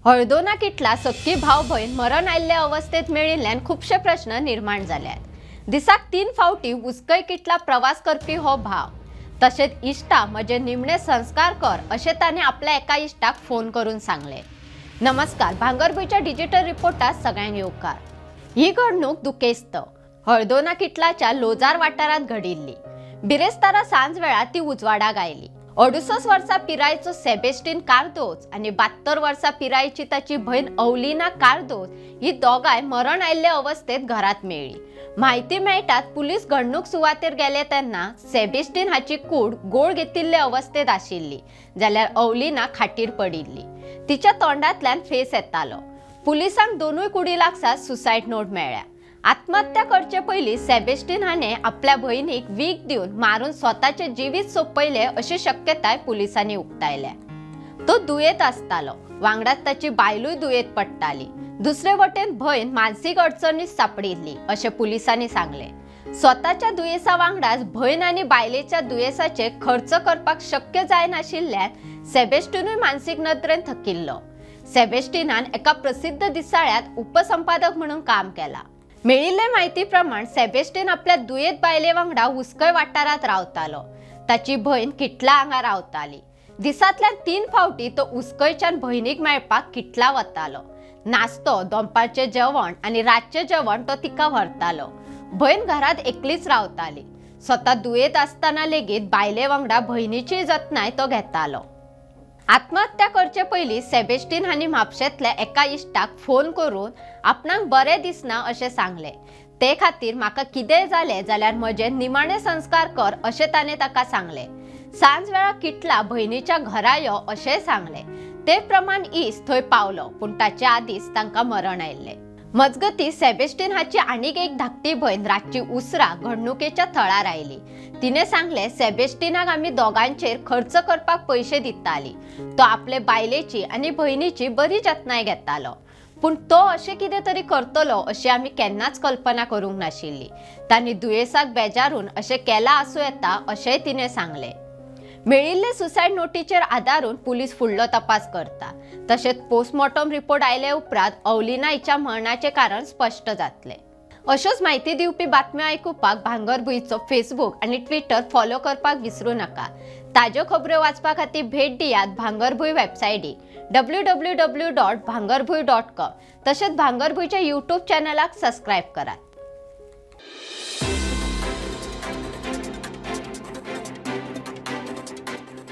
हळदोना किटला सक्की भाव भयण मरण आयिल्ले अवस्थेत मेळिल्ल्यान खुबशे प्रश्न निर्माण जाल्यात। दिसाक 3 फावटी उसकय किटला प्रवास करपी हो भाव तशेंच इश्टा म्हजे निमणे संस्कार कर अशें ताणें आपल्या एका इश्टाक फोन करून सांगलें। नमस्कार, भांगरभूंयच्या डिजिटल रिपोर्टात सगळ्यांक येवकार। ही घडणूक दुखेस्त हळदोना किटलाच्या लोजार वाठारांत घडिल्ली। बिरेस्तारा सांजवेळा ती उजवाडाक आयली। 68 वर्सां पिरायेचो सेबेस्टीन कार्दोज आनी 72 वर्सां पिरायेची ताची भयण अवलिना कार्दोज ही दोगांय मरण आयिल्ले अवस्थेत घरांत मेळ्ळी। म्हायती मेळटात पुलीस घडणूक सुवातेर गेले तेन्ना सेबेस्टीन हाची कूड गोळ घेतिल्ले अवस्थेत आशिल्ली, जाल्यार अवलिना खाटीर पडिल्ली। तिच्या तोंडांतल्यान फेस येतालो। पुलिसांक दोनूय कुडी लागसार सुसायड नोट मेळ्ळ्या। आत्महत्या करचे पयलीं सेबेस्टीन हाणें आपल्या भयणीक वीख दिवन मारून स्वताचे जिवीत सोंपयलें अशी शक्यताय पुलिसांनी उक्तायल्या। तो दुयेंत आसतालो, वांगडाच ताची बायलूय दुयेंत पडटाली। दुसरे वटेन भयण मानसीक अडचणीत सापडिल्ली अशें पुलिसांनी सांगलें। स्वताच्या दुयेंसा वांगडाच भयण आनी बायलेच्या दुयेंसाचे खर्च करपाक शक्य जायनाशिल्ल्यान सेबेस्टीनूय मानसीक नदरेन थकिल्लो। सेबेस्टीनान एका प्रसिद्ध दिसाळ्यांत उपसंपादक म्हणून काम केलां। मेळिल्ले म्हायती प्रमाण सेबेस्टीन आपल्या दुयेंत बायले वांगडा उसकय वाठारांत रावतालो। ताची भयण किटला हांगा रावताली। दिसांतल्यान 3 फावटी तो उसकयच्यान भयणीक मेळपाक किटला वतालो। नाश्तो, दनपारचें जेवण आनी रातचें जेवण तो तिका व्हरतालो। भयण घरांत एकलीच रावताली। स्वता दुयेंत आसतना लेगीत बायले वांगडा भयणीची जतनाय तो घेतालो। आत्महत्या करचे पयलीं सेबेस्टीन हांणी म्हापशेंतल्या एका इश्टाक फोन करून आपणाक बरें दिसना अशें सांगलें। ते खातीर म्हाका कितेंय जालें जाल्यार म्हजे निमाणे संस्कार कर अशें ताणें ताका सांगलें। सांजवेळा किटला भयणीच्या घरा यो अशेंय सांगलें। ते प्रमाण इश्ट थंय पावलो, पूण ताचे आदींच तांकां मरण आयिल्लें। मजगतीं सेबेस्टीन हाची आनीक एक धाकटी भयण रातची उसरां घडणुकेच्या थळार आयली। तिणें सांगलें, सेबेस्टीनाक आमी दोगांचेर खर्च करपाक पयशे दिताली। तो आपले बायलेची आनी भयणीची बरी जतनाय घेतालो, पूण तो अशें कितें तरी करतलो अशी आमी केन्नाच कल्पना करूंक नाशिल्ली। तांणी दुयेंसाक बेजारून अशें केलां आसूं येता अशेंय तिणें सांगलें। मेळिल्ले सुसायड नोटीचेर आदारून पुलीस फुडलो तपास करता। तशेंच पोस्टमॉर्टम रिपोर्ट आयले उपरांत अवलिना हिच्या मरणाचें कारण स्पश्ट जातलें। अश्योच म्हायती दिवपी बातम्यो आयकुपाक भांगरभूंयचो फेसबूक आनी ट्विटर फॉलो करपाक विसरूं नाका। ताज्यो खबऱ्यो वाचपा खातीर भेट दियात भांगरभूंय वेबसायटीक www.bhangarbhuy.com। तशेंच भांगरभूंयच्या यूट्यूब चॅनलाक सबस्क्रायब करात।